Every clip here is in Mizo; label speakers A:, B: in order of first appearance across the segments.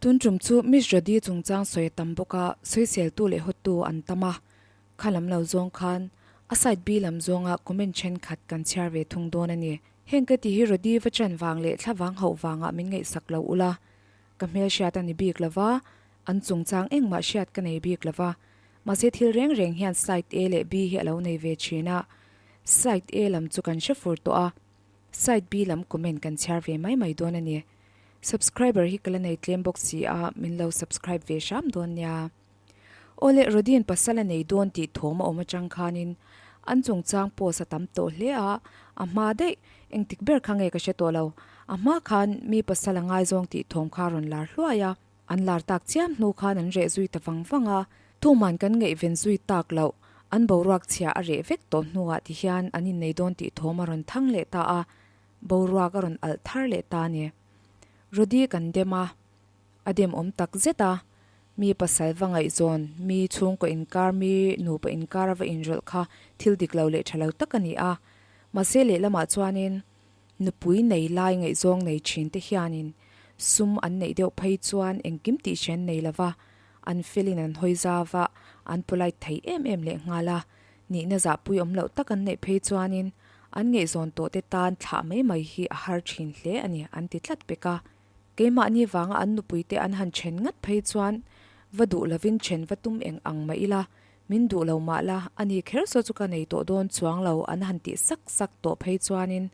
A: Tun tum chu Miss Jodi chungchang sawi a tam bawk a, sawiseltu leh hawttu an tam a. Kha lam lo zawng khan a side B lam zawnga comment thenkhat kan chhiar ve thung dawn a ni. Heng ka ti hi Rodi va chan vang leh thlavang hauh vangah min ngaihsak lo ula, ka hmelhriat a ni bik lova, an chungchang engmah hriat ka nei bik lova. Mahse thil reng reng hian side A leh B hi a lo nei ve thin a, side A lam chu kan hre fur tawh a, side B lam comment kan chhiar ve mai mai dawn a ni. Subscriber hi ka la nei tlem bawk si a, min lo subscribe ve hram dawn nia. Awle, Rodi'n pasal a nei dawn tih thawm a awm atang khanin an chungchang post a tam tawh hle a, a hma daih, engtik ber kha nge ka hre tawh lo, a hma khan mi pasal a ngaizawng tih thawm kha a rawn lar hluai a, an lar tak chiam hnu khan an reh zui ta vang vang a, tuman kan ngaihven zui tak loh, an boruak chhia a reh vek tawh hnuah tihian an innei dawn tih thawm a rawn thang leh ta a, boruak a rawn alh thar leh ta a ni. Rodi kan dem a. A dem awm tak zet a, mi pasal va ngaihzawn, mi chhungkaw inkar, mi nupa inkar a va inrawlh kha thil dik lo leh tha lo tak a ni a. Mahse lehlamah chuanin nupui nei lai ngaihzawng nei thin te hianin sum an neih deuh phei chuan engkim tih hre an nei lo va, an felin an hawi zau va, an polite thei em em leh nghal a, nihna zahpui awm loh tak an neih phei chuanin an ngaihzawn tawh te tan thlah mai mai hi a har thin hle a ni an ti tlat pek a. Keimahni vanga an nupuite an han then ngat phei chuan va duh lovin then va tum eng ang mah ila, min duh lo mah la, ani kher saw chu ka nei tawh dawn chuang lo an han tih sak sak tawh phei chuanin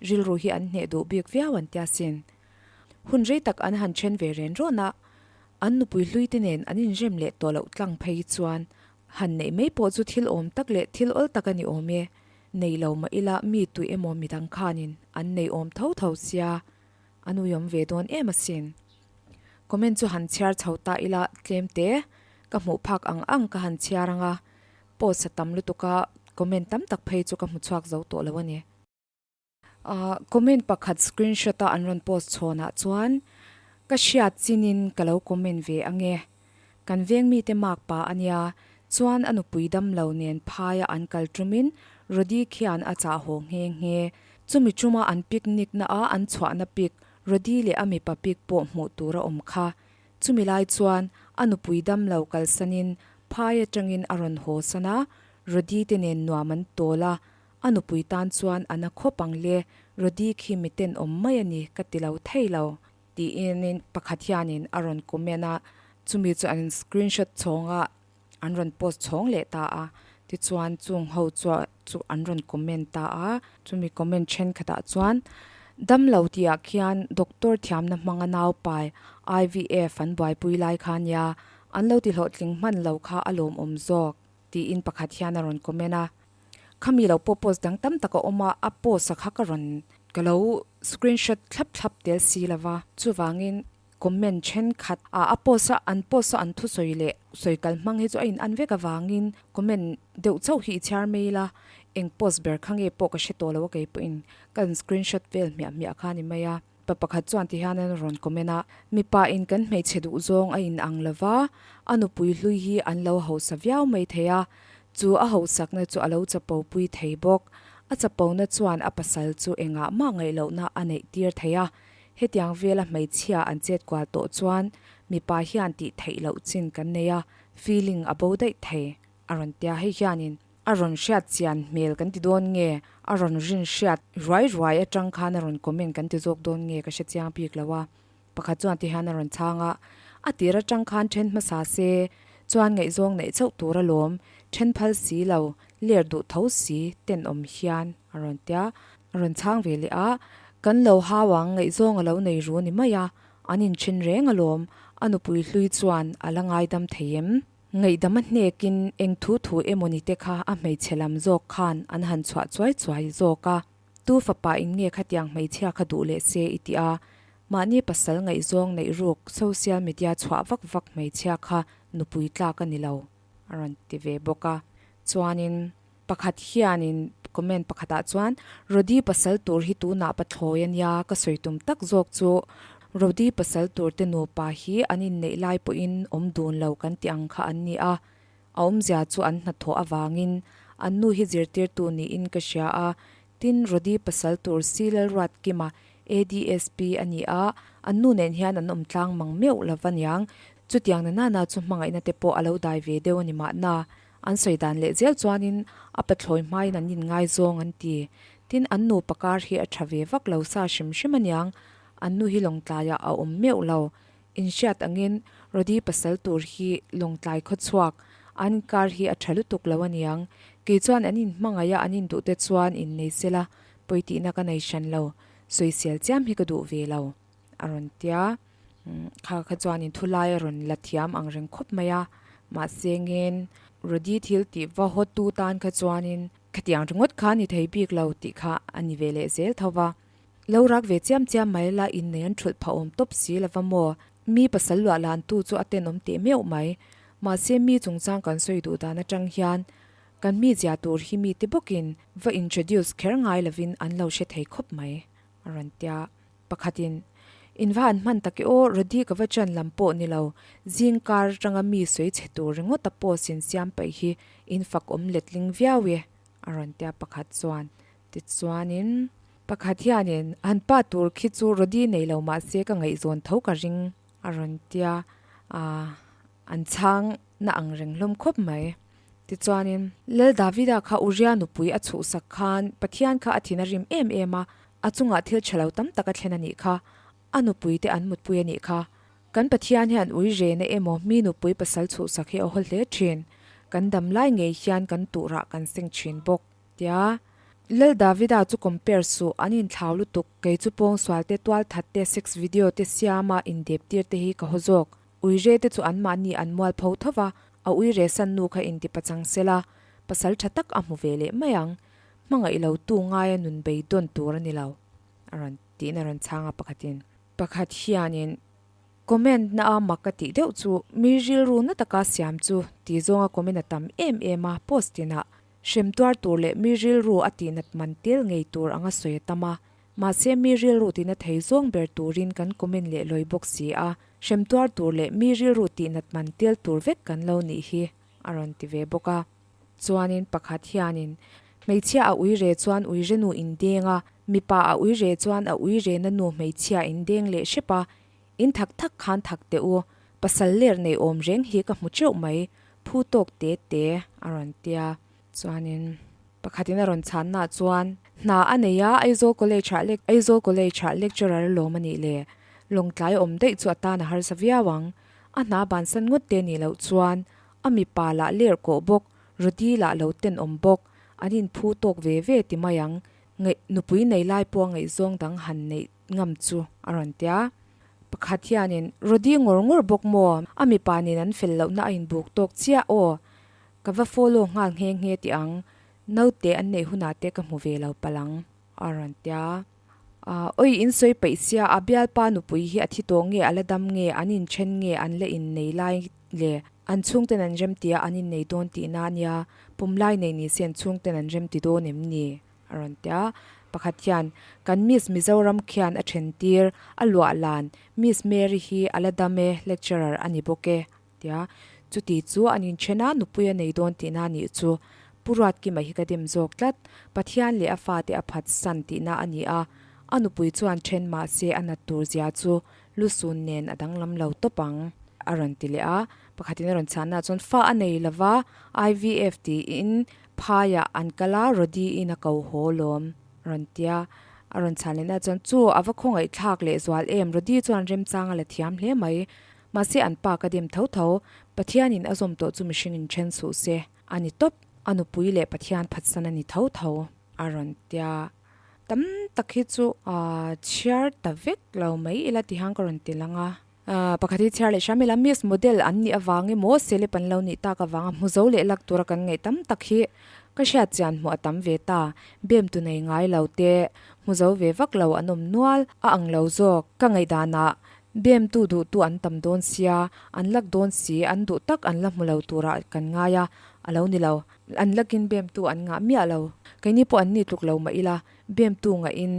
A: rilru hi an hneh duh bik viau an tia sin. Hun rei tak an han then ve ren rawn a, an nupui hluite nen an inrem leh tawh loh tlang phei chuan han neih mai pawh chu thil awm tak leh thil awl tak a ni awm e, nei lo mah ila mi tui emaw midang khanin an nei awm tho tho sia. A nuiawm ve dawn em asin. Comment chu han chhiar chho ta ila tlem te, ka hmuh phak ang ang ka han chhiar ang a, post a tam lutuk a, comment tam tak phei chu ka hmu chhuak zo tawh lo a ni. Comment pakhat screenshot a an rawn post chhawnah chuan ka hriat chinin ka lo comment ve ang e. Kan veng mite mak pa a nia, chuan a nupui damlo nen phaia an kal tumin Rody khian a chah haw nghe nghe. Chumi tuma an picnic na a an chhuahna pic, Rody leh a mipa pic pawh hmuh tur a awm kha. Chumi lai chuan a nupui damlo kalsanin phai atangin a rawn haw san a, Rody te nen nuam an tawl a, a nupui tan chuan a na khawp ang le, Rody khi miten awm mai a ni ka ti lo thei lo. Tiin pakhat hianin a rawn comment a, chumi chu an screenshot chhawng a, an rawn post chhawng leh ta a, tichuan chung ho chu chu an rawn comment ta a, chumi comment thenkhatah chuan damlo tihah khian doctor thiamna hmanga naupai IVF an buaipui lai kha nia, an lo ti hlawhtling hman lo kha a lawmawm zawk tiin pakhat hian a rawn comment a. Khami lo pawh post dang tam tak a awm a, a post a kha ka rawn ka lo screenshot thlap thlap tel si lo va, chuvangin comment thenkhat ah a post a an post a an thusawi leh sawi kal hmang hi chu a in an vek avangin comment deuh chauh hi i chhiar mai ila, eng post ber kha nge pawh ka hre tawh lo a keipawhin ka rawn screenshot vel hmiah hmiah kha a ni mai a. Pa pakhat chuan ti hian an rawn comment a, Mipa in kan hmeichhe duh zawng a in ang lo va, a nupui hlui hi an lo hausa viau mai thei a, chu a hausakna chu a lo chapo pui thei bawk. A chapona chuan a pasal chu engah mah ngaihlohna a neih tir thei a, hetiang vela hmeichhia an chet kual tawh chuan mipa hian tih theih loh chin kan nei a, feeling a bo daih thei, a rawn tia. Hei hianin. A rawn hriat chian hmel kan ti dawn nge? A rawn rin hriat ruai ruai atang khan a rawn comment kan ti zawk dawn nge ka hre chiang bik lo a. Pakhat chuan ti hian a rawn chhang a, a tir atang khan then hmasa se chuan ngaihzawng neih chauh tur alawm, then phal si lo, ler duh tho si tenawm hian a rawn tia. A rawn chhang ve leh a, kan lo hau ang ngaihzawng a lo nei ru ni mai a, an inthen reng alawm, a nupui hlui chuan a la ngaidam thei em? Ngaihdam a hnekin eng thu thu emaw ni te kha a hmeichhe lam zawk khan an han chhuah chuai chuai zawk a, tu fapa in nge khatiang hmeichhia kha duh leh se i ti a, mahni pasal ngaihzawng neih ruk social media chhuah vak vak hmeichhia kha nupui tlak a ni lo a rawn ti ve bawk a. Chuanin pakhat hianin comment pakhatah chuan Rody pasal tur hi tunah pathlawi a nia ka sawi tum tak zawk chu Rody pasal tur te nupa hi an inneih lai pawhin awm dun lo kan tih ang kha an ni a, a awmzia chu an hnathawh avangin an nu hi zirtirtu niin ka hria a, tin Rody pasal tur Silalruatkima. ADSP a ni a, an nu nen hian an awm tlang mang meuh lo va niang. Chutiang na nana chu hmangaihna te pawh a lo dai ve deuh a ni mahna. An sawi dan leh zel chuanin a pathlawi hmain an inngaizawng an ti. Tin, an nupa kar hi a tha ve vak lo sa hrim hrim a niang. An nu hi Lawngtlaiah a awm meuh lo. Inhriat angin Rody pasal tur hi Lawngtlai khawchhuak an inkar hi a tha lutuk lo a niang. Kei chuan an inhmangaih a an induh te chuan innei sela pawitihna ka nei hran lo. Sawisel chiam hi ka duh ve lo a rawn tia. Kha kha chuanin thulai a rawn la thiam ang reng khawp mai a. Mahse ngen Rody thil tih va hawtu tan kha chuanin khatiang ringawt kha ni thei bik lo tih kha a ni ve leh zel tho va. Lo rak ve chiam chiam mai la innei an thulh phah awm tawp si lova maw? Mi pasal luah lantu chu a tenawm teh meuh mai. Mahse mi chungchang kan sawi duh dan atang hian kan mi zia tur hi mite bawkin va introduce kher ngai lovin an lo hre thei khawp mai a rawn tia. Pakhatin, In va han hman tak e aw, Rody ka va chan lam pawh ni lo, zing kar atanga mi sawi chhe tur ringawt a post in siam paih hi in fak awm letling viau e a rawn tia pakhat chuan. Tichuanin, pakhat hianin, Han pa tur khi chu Rody nei lo mah se ka ngaihzawn tho ka ring a rawn tia, aah, an chhang na ang reng hlawm khawp mai. Tichuanin, Lal Davida kha Uria nupui a chhuhsak khan Pathian kha a thin a rim em em a, a chungah thil tha lo tam tak a thlen a nih kha, a nupui te an mutpui a nih kha. Kan Pathian hian ui rena emaw mi nupui pasal chhuhsak hi a haw hle thin, kan dam lai ngei hian kan tuhrah kan seng thin bawk. Tia, Lal Davida chu compare suh, an inthlau lutuk, kei chu pawngsual te, tualthat te, sex video te siama indep tir te hi ka haw zawk. Uire te chu anmahni an mual pho tho va, a uire san nu kha inti pachang sela, pasal tha tak a hmu ve leh mai ang. Hmangaih lo tu ngaia nun beidawn tur a ni lo, a rawn tiin a rawn chhang a pakhatin. Pakhat hianin Comment na a mak ka tih deuh chu mi rilru na taka siam chu tih zawnga comment a tam em em a post tinah hrem tuar tur leh mi rilru a tihnat man tel ngei tur anga sawi a tam a, mahse mi rilru tina thei zawng ber turin kan comment leh lawi bawk si a, hrem tuar tur leh mi rilru tihnat man tel tur vek kan lo nih hi a rawn ti ve bawk a. Chuanin pakhat hianin hmeichhia a uire chuan uire nu indeng a, mipa a uire chuan a uire na nu hmeichhia indeng leh hrep a, In thak thak khan thak teh u, pasal ler nei awm reng hi ka hmu teuh mai, phu tawk te te a rawn tia. Chuanin pakhatin a rawn chhanna chuan hna a nei a, Aizawl College ah Aizawl College ah lecturer a lawm a nih le, Lawngtlai awm daih chu a tan a harsa viau ang, a hna bansan ngawt te nih loh chuan a mipa lah ler kawh bawk, Rody lah lo tenawm bawk, an inphu tawk ve ve ti mai ang, ngaih nupui nei lai pawh a ngaihzawng dang han neih ngam chu a rawn ti a. Pakhat hianin, Rody ngawr ngawr bawk maw? A mipa nen an fel lohna a inbuk tawk chiah aw. Ka va follow nghal nghe nghe tih ang, naute an neih hunah te ka hmu ve lo palh ang a rawn ti a. Awi in sawi peih sia, a bialpa nupui hi a thi tawh nge, a la dam nge, an inthen nge, an la innei lai le? An chhungten an remti a, an innei dawn tihna a nia, pumlai nei ni se an chhungten an remti dawn em ni? A rawn ti a, pakhat hian, Kan Miss Mizoram khian a then tir, a luah lan, Miss Mary hi a la dam e, lecturer a ni bawk e, tia. Chuti chu an inthen a, nupui a nei dawn tihna a nih chu. Pu Ruatkima hi ka dem zawk tlat, Pathian leh a fate a phatsan tihna a ni a, a nupui chuan then mahse a nat tur zia chu lusun nen a danglam lo tawp ang, a rawn ti leh a. Pakhatin a rawn chhanna chuan, Fa a nei lova, IVF tiin Phaiah an kal a, Rody-in a ko haw lawm, rawn tia. A rawn chhan lehna chuan, Chu, a va khawngaih thlak leh zual em? Rody chuan remchang a la thiam hle mai. Mahse, an pa ka dem tho tho. Pathianin a zawm tawh chu mihringin then suh se. A ni tawp. A nupui leh Pathian phatsan a ni tho tho, a rawn tia. Tam tak hi chu chhiar ta vek lo mai ila tihian ka rawn ti lang a. Pakhat hi chhiar leh hram ila Miss Model an nih avang emaw celeb an lo nih tak avanga hmu zo leh lak tura kan ngaih tam tak hi ka hriat chian hmuh a tam ve ta. Bem tu nei ngai lo te hmu zo ve vak lo an awm nual a ang lo zawk. Ka ngaihdanah bem tu duh tu an tam dawn sia, an lak dawn si, an duh tak an la hmu lo turah kan ngai a, a lo ni lo. An lakin bem tu an ngah miah lo. Keini pawh an ni tluk lo mah ila bem tu ngahin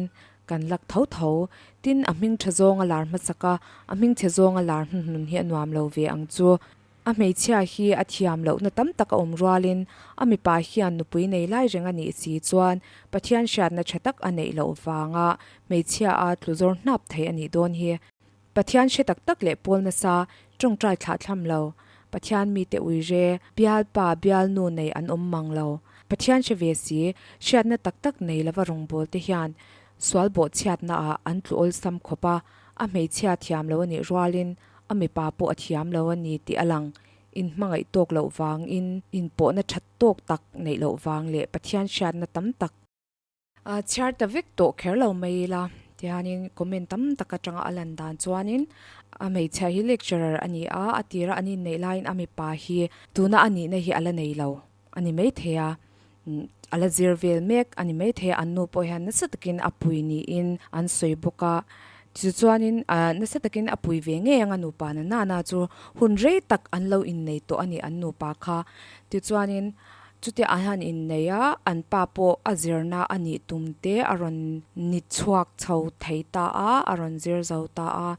A: Kan lak tho tho. Tin, a hming tha zawng a lar hmasak a, a hming chhe zawng a lar hnuhnun hi a nuam lo ve ang chu. A hmeichhia hi a thiam lohna tam tak a awm rualin a mipa hian nupui nei lai reng a nih si chuan Pathian hriatna tha tak a neih loh vanga hmeichhia a tlu zawr hnap thei a nih dawn hi. Pathian hre tak tak leh pawl nasa, tawngtai thlah thlam lo, Pathian mite ui re, bialpa, bialnu nei an awm mang lo. Pathian hre ve si, hriatna tak tak nei lova rawngbawlte hian sual bawhchhiatna ah an tlu awlsam khawp a, a hmeichhia thiam lo a nih rualin a mipa pawh a thiam lo a ni tih a lang. Inhmangaih tawk loh vangin, inpawhna that tawk tak neih loh vang leh Pathian hriatna tam tak, A chhiar ta vek tawh kher lo mai ila tihianin comment tam tak atanga a lan dan chuanin a hmeichhia hi lecturer a ni a, a tira an inneih laiin a mipa hi tuna a nihna hi a la nei lo a ni maithei a, a la zir vel mek a ni maithei a, an nu pawh hian nasa takin a pui niin an sawi bawk a, tichuanin nasa takin a pui ve ngei ang a nupa na nana chu hun rei tak an lo innei tawh a ni an nupa kha, tichuanin Chutia an han innei a, an pa pawh a zirna a nih tum te a rawn ni chhuak chho thei ta a, a rawn zir zo ta a.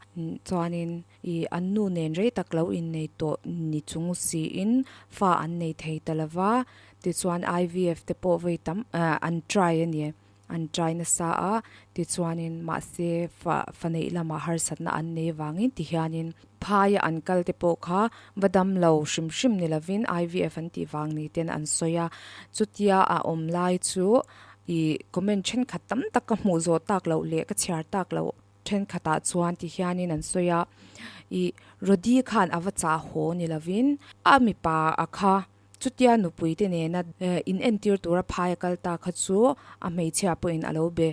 A: Chuanin ih an nu nen rei tak lo innei tawh ni chung siin fa an nei thei ta lo va, tichuan IVF te pawh vawi tam an try a ni. An trai nasa a, tichuanin mahse fa fa neih lamah harsatna an nei vangin tihianin phaia an kal te pawh kha va dam lo hrim hrim ni lovin IVF an tih vang ni ten an sawi a, chutia a awm lai chu ih comment thenkhat tam tak ka hmuh zawh tak loh leh ka chhiar tak loh thenkhatah chuan tihianin an sawi a, ih Rody khan a va chah haw ni lovin a mipa a kha. Chutia nupui te nena in entir tura phai a kal ta kha chu a hmeichhia pawhin a lo be,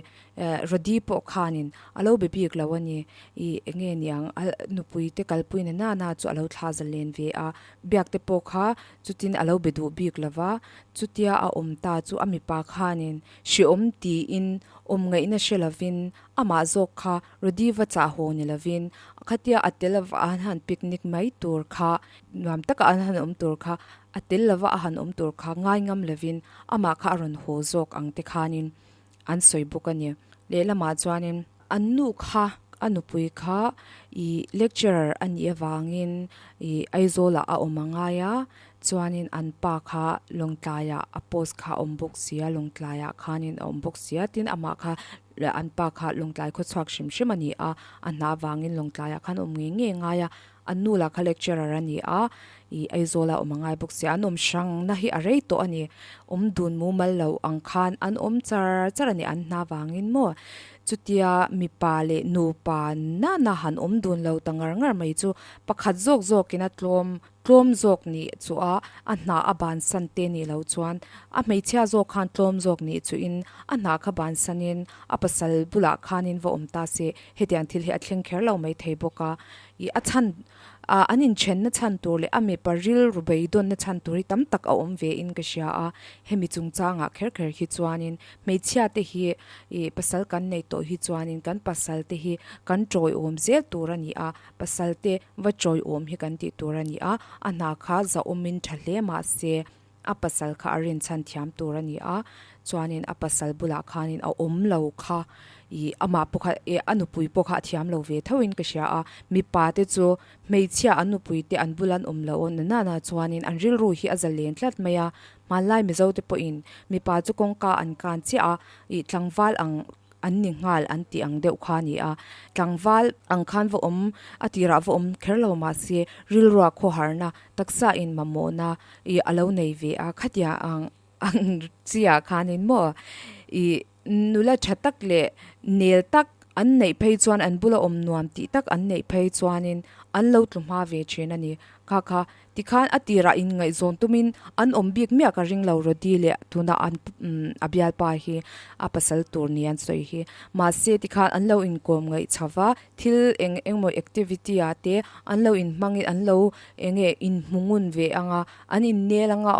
A: Rody pawh khanin a lo be bik lo a ni. Ih enge niang a nupui te kalpui na nana chu a lo thla zalen ve a, biak te pawh kha chutin a lo be duh bik lo va, chutia a awm ta chu a mipa khanin hreawm tiin awm ngaihna hre lovin amah zawk kha Rody va chah haw ni lovin khatia a tel ava an han picnic mai tur kha nuam taka an han awm tur kha a tel lova a han awm tur kha ngai ngam lovin amah kha a rawn haw zawk ang te khanin an sawi bawk a ni. Lehlamah chuanin an nu kha a nupui kha ih lecturer a nih avangin ih Aizawlah a awm a ngai a, chuanin an pa kha Lawngtlaiah a post kha a awm bawk si a, Lawngtlaiah khanin a awm bawk si a, tin amah kha an pa kha Lawngtlai khawchhuak hrim hrim a ni a, a hna avangin Lawngtlaiah khan a awm ngei ngei a ngai a, An nu lah kha lecturer a ni a, ih Aizawla awm a ngai bawk sia, an awm hrangna hi a rei tawh a ni. Awm dun mumal lo ang khan an awm char char a ni an hna vangin maw. Chutia mipa leh nupa nana han awm dun lo ta ngar ngar mai chu pakhat zawk zawkin a tlawm tlawm zawk nih chu a, a hna a bansan te nih loh chuan a hmeichhia zawk khan tlawm zawk nih chuin a hna kha bansanin a pasal bulah khanin va awm ta se hetiang thil hi a thleng kher lo mai thei bawk a. I a chhan ah an inthenna chhan tur leh a mipa rilru beidawnna chhan tur hi tam tak a awm ve in ka hria a, hemi chungchangah kher kher hi chuanin hmeichhia te hi ih pasal kan nei tawh hi chuanin kan pasal te hi kan tawiawm zel tur a ni a, pasal te va tawiawm hi kan tih tur a ni a, a hna kha zahawmin tha hle mah se A pasal kha a rinchhan thiam tur a ni a, chuanin a pasal bulah khanin a awm lo kha ih amah pawh kha eh a nupui pawh kha a thiam lo ve thoin ka hria a, mipa te chu hmeichhia an nupui te an bula an awm loh na nana chuanin an rilru hi a zalen tlat mai a, hmanlai Mizo te pawhin mipa chu kawngka an kan chiah a ih tlangval ang an ni nghal an tih ang deuh kha a ni a, tlangval ang khan va awm a tirah va awm kher lo mahse rilrua khawharna taksa in mamawhna ih a lo nei ve a, khatia ang ang chiah khanin maw ih nula tha tak leh nel tak an neih phei chuan an bula awm nuam tih tak an neih phei chuanin an lo tlu hma ve thin a ni. Kha kha tikhan a tirah inngaihzawn tumin an awm bik miah ka ring lo Rody leh tuna an a bialpa hi a pasal tur ni an sawi hi. Mahse tikhan an lo inkawm ngaih chho va, thil eng engmaw activity ah te an lo inhmangin an lo eng nge inhmu ngun ve ang a, an innel ang a,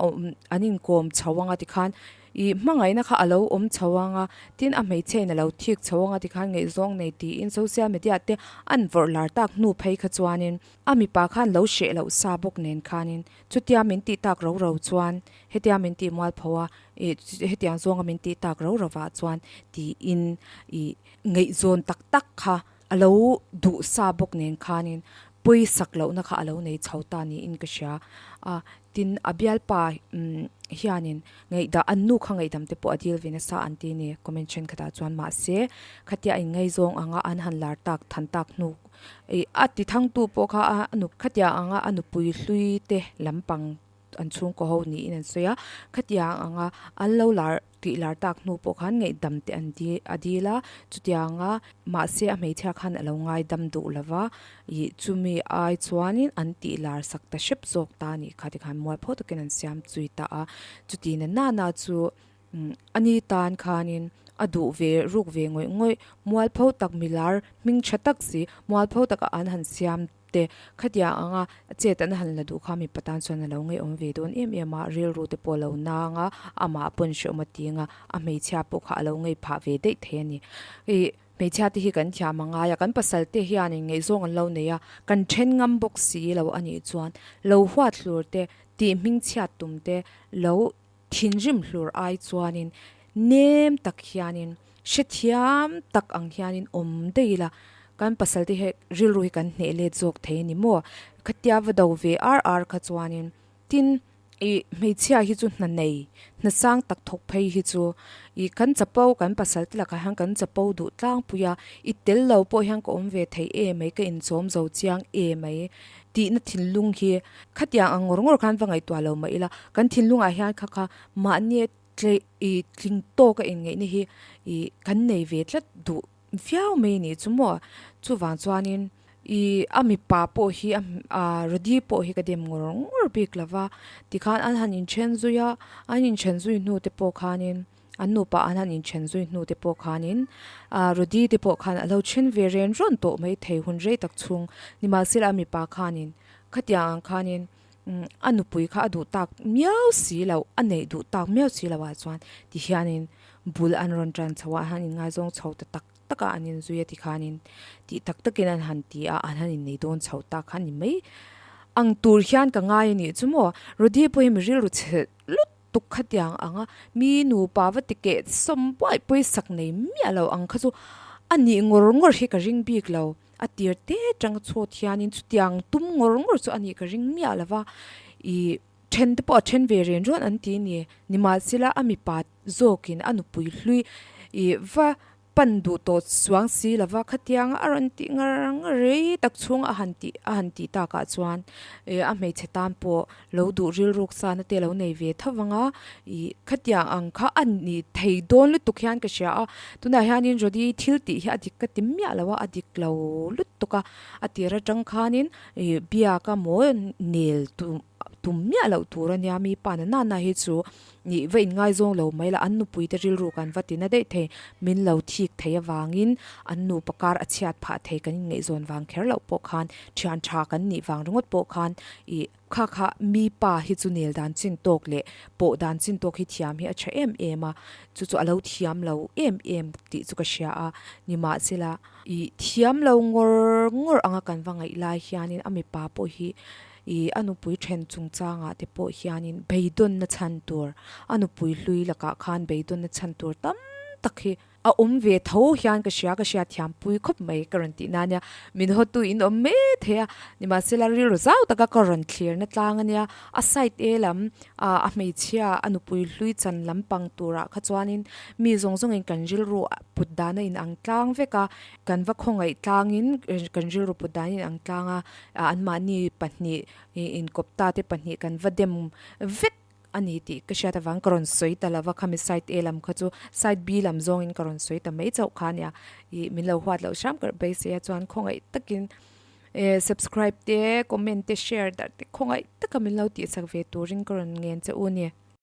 A: an inkawm chho ang a tikhan ih hmangaihna kha a lo awm chho ang a, tin a hmeichhia in a lo thik chho ang a tikhan ngaihzawng nei tiin social media te an vawrh lar tak hnu phei kha chuanin a mipa khan lo hreh loh sa bawk nen khanin chutia min tih tak ro ro chuan hetia min tih mualpho a ih hetiang zawnga min tih tak ro ro vah chuan tiin ih ngaihzawn tak tak kha a lo duh sa bawk nen khanin. Pawisak lohna kha a lo nei chho ta niin ka hria a, tin a bialpa hianin ngaihdah an nu kha ngaihdam te pawh a dil ve nasa an ti a ni comment thenkhatah chuan mahse khatia a inngaizawng anga an han lar tak than tak hnu ih a ti thangtu pawh kha a nu khatia anga a nupui hlui te lampang an chhungkaw ho niin an sawi a, khatiang anga an lo lar tih lar tak hnu pawh khan ngaihdam te an di a dil a, chutianga mahse a hmeichhia khan a lo ngaidam duh lo va, ih chumi ai chuanin an tih lar sak ta hrep zawk ta a nih kha tikhan mualpho takin an siam zui ta a, chuti na nana chu ani tan khanin a duh ve ruk ve ngawih ngawih mualpho tak milar hming tha tak si mualpho taka an han siam te khatiang anga chet an han la duh kha mipa tan chuan a lo ngeiawm ve dawn em em a, rilru te pawh a lo nang a, amah pawn hrehawm a ti ang a, a hmeichhia pawh kha a lo ngei phah ve daih thei a ni. Ih hmeichhia te hi kan thiam a ngai a, kan pasal te hianin ngaihzawng an lo nei a, kan then ngam bawk si lo a nih chuan lo huat hlur te, tih hmingchhiat tum te lo Thinrim hlur ai chuanin nem tak hianin hrethiam tak ang hianin awm daih ila, kan pasal te hi rilru hi kan hneh let zawk thei a ni maw? Khatia va do ve ar ar kha chuanin tin ih hmeichhia hi chu hna nei, hna sang tak thawk phei hi chu ih kan chapo kan pasal te lakah hian kan chapo duh tlangpui a, i tel lo pawh hian ka awm ve thei em mai, ka inchawm zo chiang em mai tihna thinlung hi Khatiang ang ngawr ngawr khan va ngaihtuah lo mah ila, kan thinlungah hian kha kha mahni tle ih tling tawk a inngeihna hi ih kan nei ve tlat duh viau mai a nih chu maw. Chuvang chuanin ih a mipa pawh hi a ah Rody pawh hi ka dem ngawr ngawr bik lo va, tikhan an han inthen zui a, an inthen zui hnu te pawh khanin an nupa an han inthen zui hnu te pawh khanin ah Rody te pawh khan a lo then ve ren rawn tawh mai thei hun rei tak chhung nimahsela a mipa khanin Khatiang ang khanin a nupui kha a duh tak miau si lo, a neih duh tak miau si lo ah chuan ti hianin bul an rawn tan chho a, an han inngaizawng chho ta tak tak a, an inzui a ti khanin tih tak takin an han ti a, an han innei dawn chho ta kha a ni mai ang tur hian ka ngai a nih chu maw. Rody pawh hi mi rilru chhe lutuk khatiang ang a, mi nupa va ti keh sawm buai pawisak nei miah lo ang kha chu a nih ngawr ngawr hi ka ring bik lo. A tir te tang chhawt hianin chutiang tum ngawr ngawr chu a nih ka ring miah lo va, ih then te pawh a then ve ren rawn an ti a ni. Nimahsela a mipa zawkin a nupui hlui ih va pan duh tawh chuang si lo va, khatianga a rawn tih ngar ngar rei tak chhung a han tih a han tih takah chuan ih a hmeichhe tan pawh lo duh rilruk sana te lo nei ve tho vang a, ih khatiang ang kha a ni thei dawn lutuk hian ka hria a, tunah hianin Rody thil tih hi a dik ka ti miah lo a, a dik lo lutuk a, a tir atang khanin ih biak a maw nel tum tum miah loh tur a nia mi pa na nana hi chu ih va inngaizawng lo mai la an nupui te rilru kan va ti na daih thei min lo thik thei avangin an nupa kar a chhiat phah thei kan inngaihzawn vang kher loh pawh khan thian tha kan nih vang ringawt pawh khan ih Kha kha mi pa hi chu nel dan chin tawk leh pawh dan chin tawk hi thiam hi a tha em em a, chu chu a lo thiam lo em em tih chu ka hria a, nimahsela ih thiam lo ngawr ngawr anga kan va ngaih lai hianin a mipa pawh hi ih a nupui then chungchangah te pawh hianin beidawnna chhan tur a nupui hlui lakah khan beidawnna chhan tur tam tak hi A awm ve tho hian ka hria, ka hriat thiam pui khawp mai ka rawn tih na ania. Min hawtu in awm mai thei a, nimahsela rilru zau taka ka rawn thlir na tlang ania. A side A lam ah a hmeichhia a nupui hlui chan lampang turah kha chuanin mi zawng zawngin kan rilru put dan a inang tlang vek a, kan va khawngaih tlangin kan rilru put dan a inang tlang a, anmahni pahnih inkawp ta te pahnih kan va dem vek A ni tih ka hriat avang ka rawn sawi ta lova khami side A lam kha chu side B lam zawngin ka rawn sawi ta mai chauh kha ania ih min lo huat loh hram ka beisei a chuan khawngaih takin eh subscribe te comment te share darh te khawngaih taka min lo tihsak ve turin ka rawn ngen che u a ni.